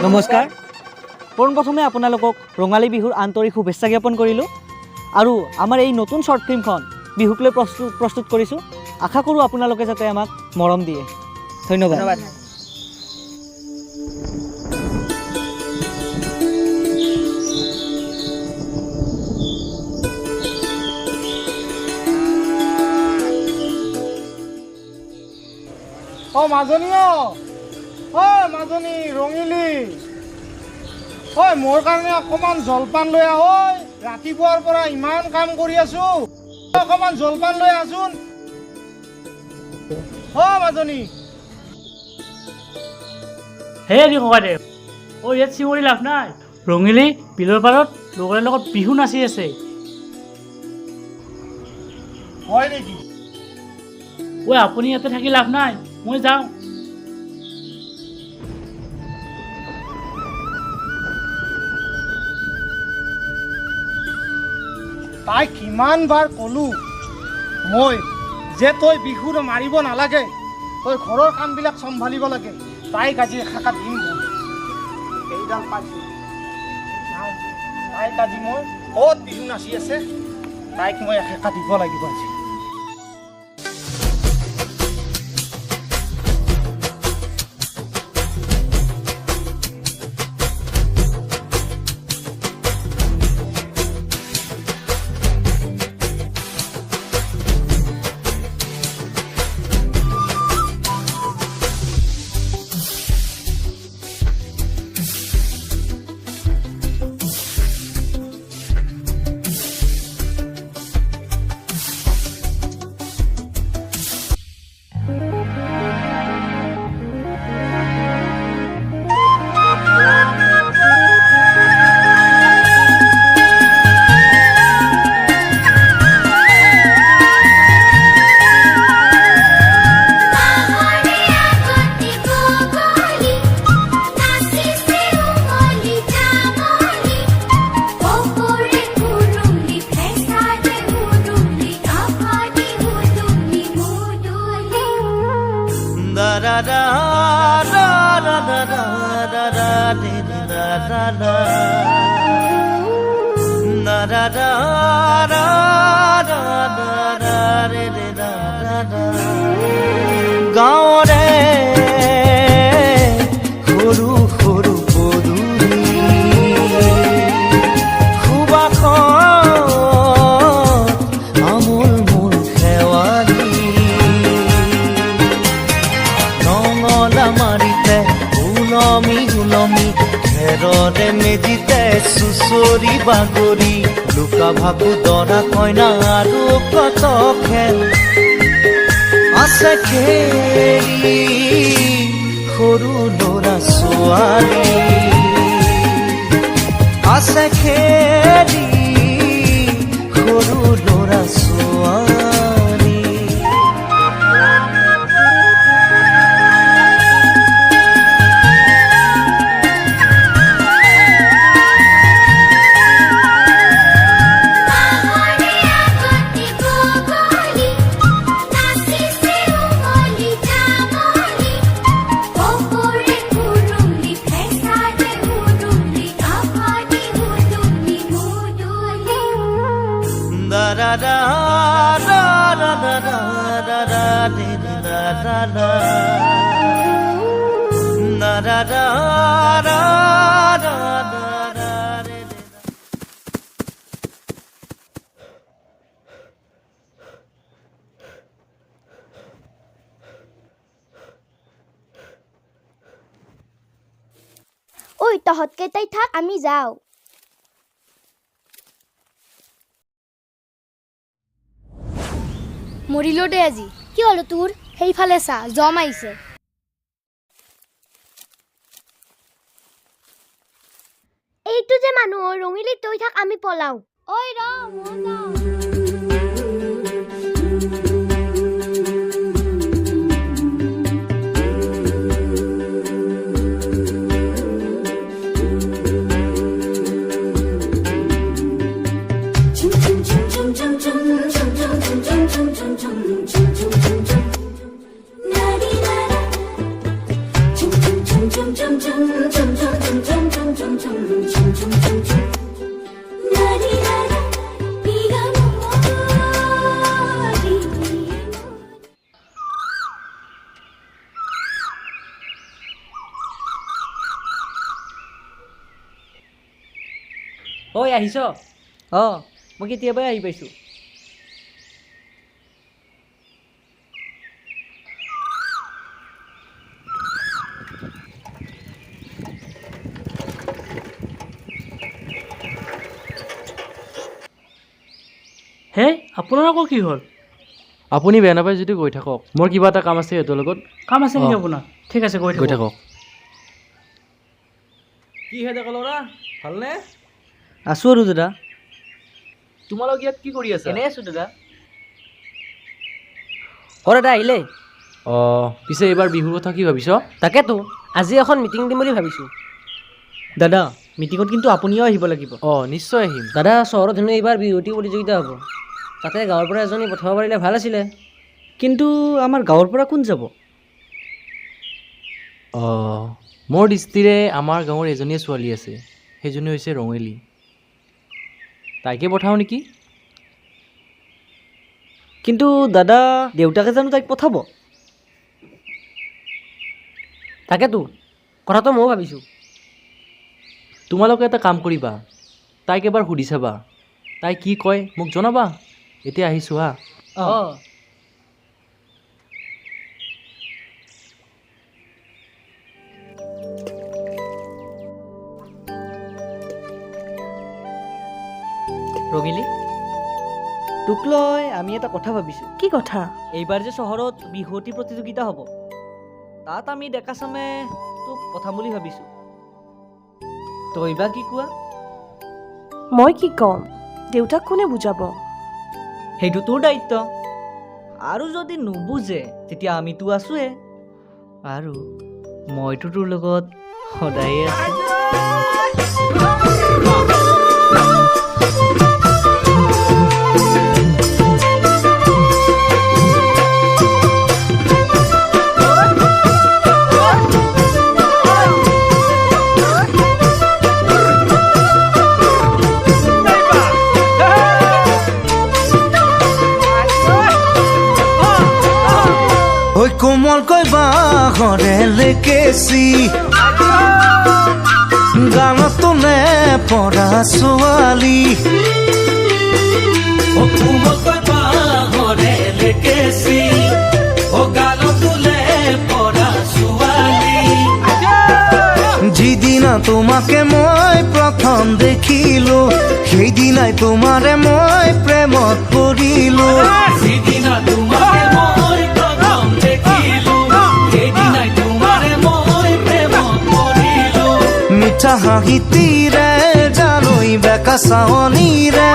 নমস্কাৰ। পোনপ্ৰথমে আপোনালোকক ৰঙালী বিহুৰ আন্তৰিক শুভেচ্ছা জ্ঞাপন কৰিলোঁ আৰু আমাৰ এই নতুন শ্বৰ্ট ফিল্মখন বিহুক লৈ প্ৰস্তুত কৰিছোঁ। আশা কৰোঁ আপোনালোকে যাতে আমাক মৰম দিয়ে। ধন্যবাদ। ধন্যবাদ। অ মাজনী, অ ঐ মাজনী, ৰঙিলী ঐ, মোৰ কাৰণে অকণমান জলপান লৈ আহ ঐ। ৰাতিপুৱাৰ পৰা ইমান কাম কৰি আছো, অকণমান জলপান লৈ আহচোন। অ মাজনী। হেৰি ককাইদেউ, অ ইয়াত চিঞৰি লাভ নাই। ৰঙিলী বিলৰ পাৰত লগৰে লগত বিহু নাচি আছে। হয় নেকি? ঐ আপুনি ইয়াতে থাকি লাভ নাই, মই যাওঁ। তাইক কিমান বাৰ ক'লো মই যে তই বিহুত মাৰিব নালাগে, তই ঘৰৰ কামবিলাক চম্ভালিব লাগে। তাইক আজি এষাৰ দিম মই। এইডাল পাইছোঁ, চাওঁ তাইক আজি মই ক'ত বিহু নাচি আছে, তাইক মই এষাৰ দিব লাগিব আজি। বাঁহৰে আগতে বগলী নাচিছে উমলি জামলি, কপৌৰে কুৰুলি ফেঁচাৰে উৰুলি কাষতি উদুলি মুদুলি। Da da da da da da da da da di da da da da da da da da da da di di da da da। গাঁৱৰে সৰু সৰু পদূলি সুবাসত আমোল মোল শেৱালি, নঙলা মাৰিতে ওলমি ওলমি, খেৰৰে মেজিতে চুচৰি বাগৰি, লুকা ভাকু দৰা কইনা আৰু কত খেল আছে খেলি সৰু ল'ৰা ছোৱালী, আছে খেলি সৰু ল'ৰা ছোৱালী। বাঁহৰে আগতে বগলী নাচিছে উমলি জামলি, কপৌৰে কুৰুলি ফেঁচাৰে উৰুলি কাষতি উদুলি মুদুলি। Da da da da da da da da da di di da da da da da da da da da da di di da। ঐ তহঁত কেইটাই থাক, আমি যাওঁ। মৰিলো দে আজি। কি হ'ল তোৰ? সেইফালে চা, জম আহিছে। এইটো যে মানুহ ৰঙিলী, তই থাক, আমি পলাওঁ। ঐ ৰ, ময়ো যাওঁ। Chum chum chum chum chum chum chum chum chum chum chum chum chum chum chum chum na di na da chum chum chum chum chum chum chum chum chum। ঐ আহিছ? অঁ, মই কেতিয়াবাই আহি পাইছোঁ। হে, আপোনাৰ আকৌ কি হ'ল? আপুনি বেয়া নাপায় যদি গৈ থাকক, মোৰ কিবা এটা কাম আছে সিহঁতৰ লগত। কাম আছে নেকি আপোনাৰ? ঠিক আছে, গৈ থাকক। কি হে ডেকা ল'ৰা, ভালনে? আছোঁ আৰু দাদা। তোমালোক ইয়াত কি কৰি আছা? এনেই আছোঁ দাদা। অ দাদা আহিলে? অঁ, পিছে এইবাৰ বিহুৰ কথা কি ভাবিছ? তাকেতো আজি এখন মিটিং দিম বুলি ভাবিছোঁ। দাদা, মিটিঙত কিন্তু আপুনিও আহিব লাগিব। অঁ, নিশ্চয় আহিম। দাদা, চহৰত হেনো এইবাৰ বিহুৱতী প্ৰতিযোগিতা হ'ব, তাতে গাঁৱৰ পৰা এজনী পঠাব পাৰিলে ভাল আছিলে। কিন্তু আমাৰ গাঁৱৰ পৰা কোন যাব? অঁ, মোৰ দৃষ্টিৰে আমাৰ গাঁৱৰ এজনীয়ে ছোৱালী আছে, সেইজনী হৈছে ৰঙিলী। তাইকে পঠাওঁ নেকি? কিন্তু দাদা, দেউতাকে জানো তাইক পঠাব? তাকেতো কথাটো ময়ো ভাবিছোঁ। তোমালোকে এটা কাম কৰিবা, তাইক এবাৰ সুধি চাবা, তাই কি কয় মোক জনাবা। এতিয়া আহিছোঁ হা। অঁ। ৰঙিলী, তোক লৈ আমি এটা কথা ভাবিছোঁ। কি কথা? এইবাৰ যে চহৰত বিহুৱতী প্ৰতিযোগিতা হ'ব, তাত আমি ডেকা চামে তোক পঠাম বুলি ভাবিছোঁ। তই বা কি কোৱা? মই কি ক'ম, দেউতাক কোনে বুজাব? সেইটো তোৰ দায়িত্ব। আৰু যদি নুবুজে তেতিয়া আমিতো আছোৱে, আৰু মইতো তোৰ লগত সদায়ে আছোঁ। কোমলকৈ বাঁহৰে লেকেচি গানতো নে পৰা ছোৱালী, কোমলকৈ বাঁহৰে লেকেচি গানতো পৰা ছোৱালী। যিদিনা তোমাকে মই প্ৰথম দেখিলো, সেইদিনাই তোমাৰে মই প্ৰেমত পৰিলো। যিদিনা তোমাকে মই প্ৰথম দেখিলো, সেইদিনাই তোমাৰে মই প্ৰেমত পৰিলো। মিঠা হাঁহিটিৰে জালৈ বেকা চাৱনিৰে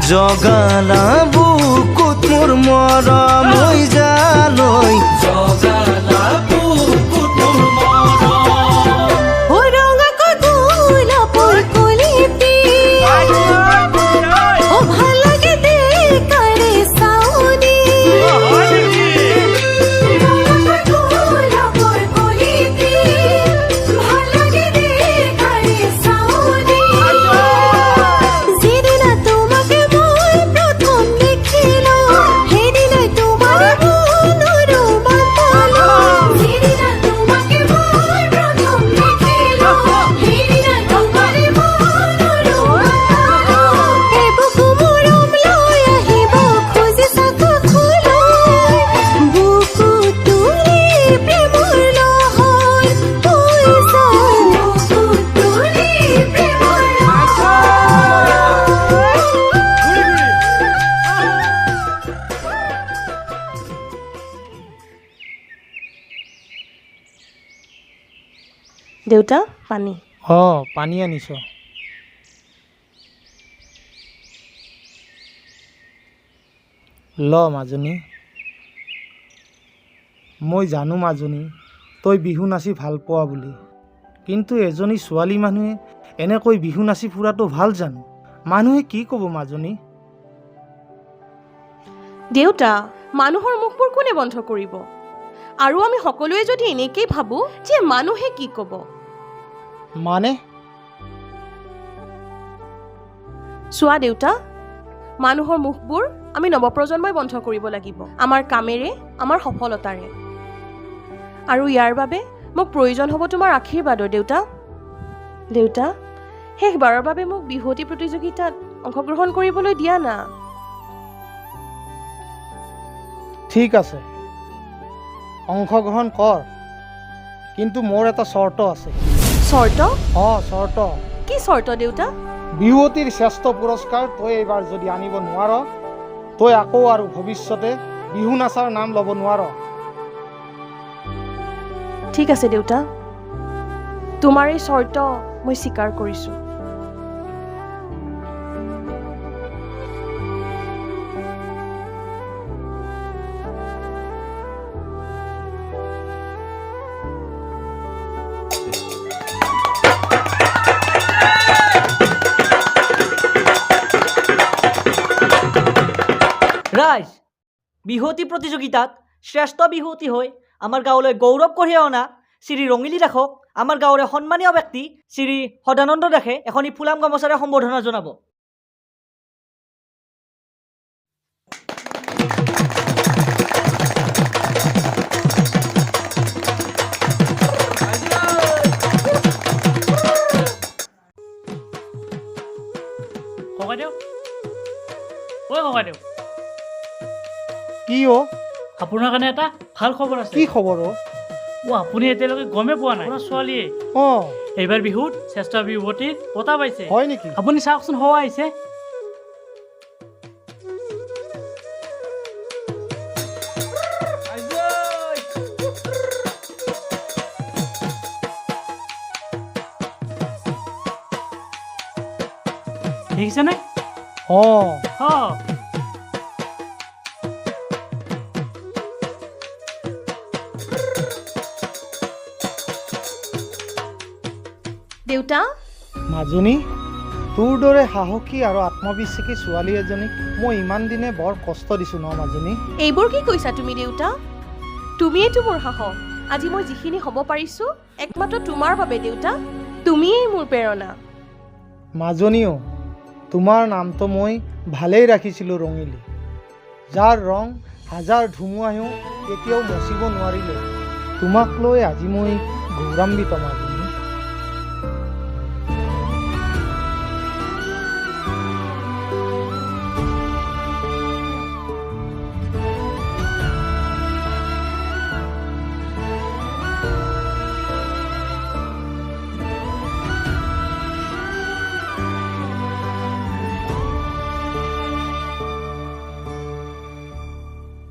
জগালা বুকুত মোৰ মৰম হৈ জালৈ, জগালা বুকুত মোৰ মৰম। দেউতা, পানী। অঁ, পানী আনিছ। ল মাজনী, মই জানো মাজনী তই বিহু নাচি ভাল পোৱা বুলি, কিন্তু এজনী ছোৱালী মানুহে এনেকৈ বিহু নাচি ফুৰাটো ভাল জানো? মানুহে কি ক'ব মাজনী? দেউতা, মানুহৰ মুখবোৰ কোনে বন্ধ কৰিব? আৰু আমি সকলোৱে যদি এনেকেই ভাবোঁ যে মানুহে কি ক'ব। মানে? চোৱা দেউতা, মানুহৰ মুখবোৰ আমি নৱপ্ৰজন্মই বন্ধ কৰিব লাগিব, আমাৰ কামেৰে, আমাৰ সফলতাৰে। আৰু ইয়াৰ বাবে মোক প্ৰয়োজন হ'ব তোমাৰ আশীৰ্বাদৰ দেউতা। দেউতা, শেষবাৰৰ বাবে মোক বিহুৱতী প্ৰতিযোগিতাত অংশগ্ৰহণ কৰিবলৈ দিয়া না। ঠিক আছে, অংশগ্ৰহণ কৰ, কিন্তু মোৰ এটা চৰ্ত আছে। চৰ্ত? অঁ, চৰ্ত। কি চৰ্ত দেউতা? বিহুৱতীৰ শ্ৰেষ্ঠ পুৰস্কাৰ তই এইবাৰ যদি আনিব নোৱাৰ, তই আকৌ আৰু ভৱিষ্যতে বিহু নাচাৰ নাম ল'ব নোৱাৰ। ঠিক আছে দেউতা, তোমাৰ এই চৰ্ত মই স্বীকাৰ কৰিছোঁ। ৰাইজ, বিহুৱতী প্ৰতিযোগিতাত শ্ৰেষ্ঠ বিহুৱতী হৈ আমাৰ গাঁৱলৈ গৌৰৱ কঢ়িয়াই অনা শ্ৰী ৰঙিলী দাসক আমাৰ গাঁৱৰে সন্মানীয় ব্যক্তি শ্ৰী সদানন্দ দাসে এখনি ফুলাম গামোচাৰে সম্বৰ্ধনা জনাব। ককাইদেউ, ঐ ককাইদেউ। কি অ'? আপোনাৰ কাৰণে এটা ভাল খবৰ আছে। কি খবৰ অ'? অ', আপুনি এতিয়ালৈকে গমেই পোৱা নাই, আপোনাৰ ছোৱালীয়ে অঁ এইবাৰ বিহুত শ্ৰেষ্ঠ বিহুৱতীৰ বঁটা পাইছে। হয় নেকি? আপুনি চাওকচোন, সৱা আহিছে। দেখিছেনে? অঁ। অঁ। দেউতা। মাজনী, তোৰ দৰে সাহসী আৰু আত্মবিশ্বাসী ছোৱালী এজনীক মই ইমান দিনে বৰ কষ্ট দিছোঁ ন মাজনী? এইবোৰ কি কৈছা তুমি দেউতা? তুমিয়েইতো মোৰ সাহস। আজি মই যিখিনি হ'ব পাৰিছোঁ একমাত্ৰ তোমাৰ বাবে দেউতা, তুমিয়েই মোৰ প্ৰেৰণা। মাজনীও, তোমাৰ নামটো মই ভালেই ৰাখিছিলোঁ ৰঙিলী, যাৰ ৰং হাজাৰ ধুমুহাইও কেতিয়াও মচিব নোৱাৰিলে। তোমাক লৈ আজি মই গৌৰৱান্বিত মাজনী।